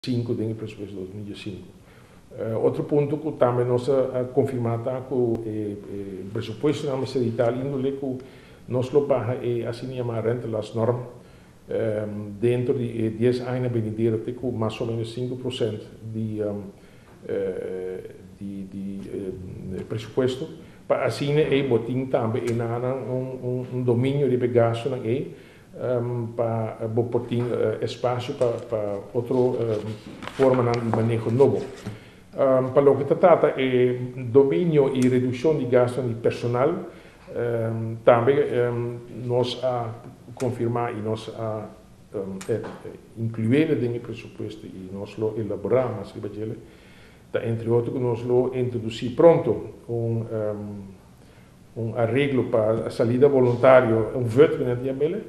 5 den presupuesto 2005. Otro punto ku tambe nos a konfirmá ta ku e presupuesto nan mester di tal índole ku nos lo baha e asina yamá rentelastnorm dentro di e 10 aña benidero te ku mas o ménos 5% di presupuesto, pa asina ei bo tin tambe e nan un dominio di gastonan ei pa bo por tin espasio pa otro formanan di maneho nobo. Pa loke ta trata e dominio i redukshon di gasto di personal, tambe nos a konfirmá i nos a inkluí den e presupuesto i nos lo elaborá mas riba dje, ta entre otro ku nos lo introdusí pronto un areglo pa salida voluntario, un VUT, ku nan yam'é,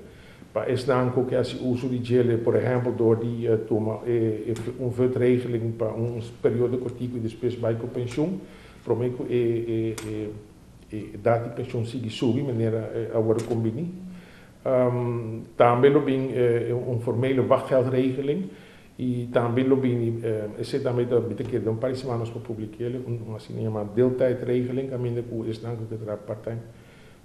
pa esnan ku ke hasi uso di dje, por ehèmpel, dor di tuma un VUT-regeling pa un periodo kòrtiku i despues bai ku penshun, promé ku e edat di penshun sigui subi, manera awor kombiní. Tambe lo bin un formele wachtgeldregeling i tambe lo bin, esei tambe ta keda un par di siman pa publiká, un asina yamá deeltijdregeling, kaminda ku esnan ku ta traha part-time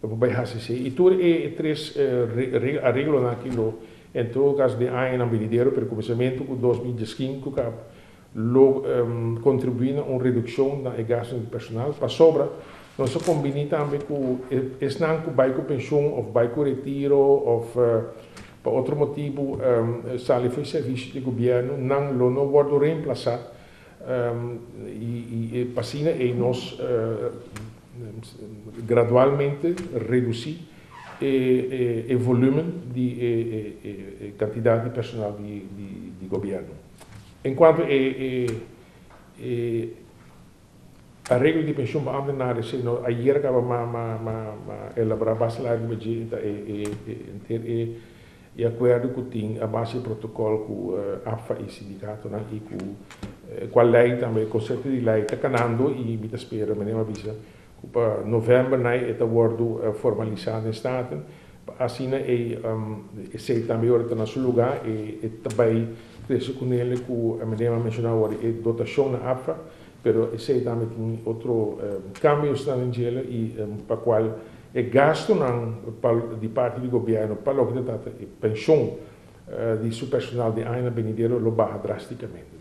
lo bai hasi esei. I tur e tres areglonan aki lo, en todo kaso di añanan benidero, pero kuminsamentu ku 2015 kaba, lo kontribuí na un redukshon na e gasto di personal. Pasobra nos a kombiní tambe ku esnan ku bai ku penshun òf bai ku retiro òf pa otro motibu sali for di servisio di gobièrnu, nan lo no wòrdu reemplasá i pa asina ei nos gradualmente redusí e volúmen di e kantidat di personal di gobièrnu. En kuanto e areglo di penshun pa ámtenaren, no, ayera kaba m'a elaborá basta largu e e e e akuerdo ku tin a base di protokòl ku APFA i sindikatonan i ku kual lei tambe, konsepto di lei ta kanando i mi ta spera, manera mi a bisa, ku pa novèmber nai e ta wòrdu formalisá den Staten. Asina esei tambe ora ta na su lugá e ta bai trese kuné ku manera mi a menshoná awor e dotashon na APFA, pero esei tambe tin otro kambionan den dje i pa kual e gastonan di parti di gobièrnu pa loke ta trata e penshun di su personal di aña benidero lo baha drástikamente.